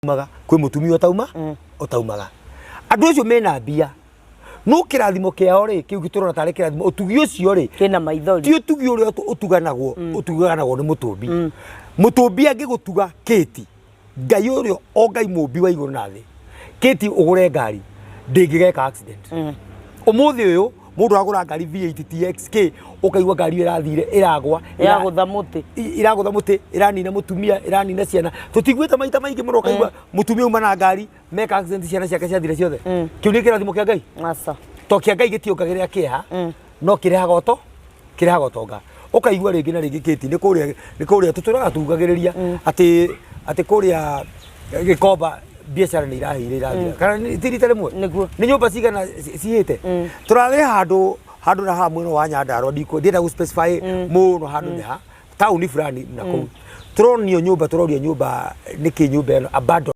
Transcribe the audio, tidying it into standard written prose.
Ũtaumaga kwĩ mũtumia ũtauma ũtaumaga. Andũ acio mena mbia, no kĩrathimo kĩao rĩ, kĩu tũrona tarĩ kĩrathimo, ũtugi ũcio rĩ, kĩna maithori. Ti ũtugi ũrĩa ũtuganagwo, ũtuganagwo nĩ mũtũmbi. Mũtũmbi angĩgũtuga kĩti, Ngai ũrĩa o Ngai mũmbi wa igũrũ na thĩ, kĩti ũgũre ngari ndĩngĩgeka accident. Ũmũthĩ ũyũ mũndũ agũra ngari V8 TXK, ũkaigua ngari ĩyo ĩrathire ĩragwa, ĩragũtha mũtĩ. Ĩragũtha mũtĩ, ĩranina mũtumia, ĩranina ciana. Tũtiguĩte maita maingĩ mũno ũkaigua mũtumia uma na ngari meka accident, ciana ciake ciathire ciothe? Kĩu nĩ kĩrathimo kĩa Ngai? Aca. To kĩa Ngai gĩtiongagĩrĩra kĩeha, no kĩrehaga ũto kĩrehaga ũtonga. Ũkaigua rĩngĩ na rĩngĩ kĩti nĩ kũrĩa tũtũraga tugagĩrĩria atĩ kũrĩa Gĩkomba biacara nĩ irahĩire irathira, kana ti rita rĩmwe? Nĩguo. Nĩ nyũmba cigana cihĩte? Tũrarĩ handũ na haha mwena wa Nyandarua, ndienda gũ specify mũno handũ nĩ ha taũni fulani na kũu, tũronio nyũmba, tũrorio nyũmba nĩkĩ nyũmba ĩno abandoned.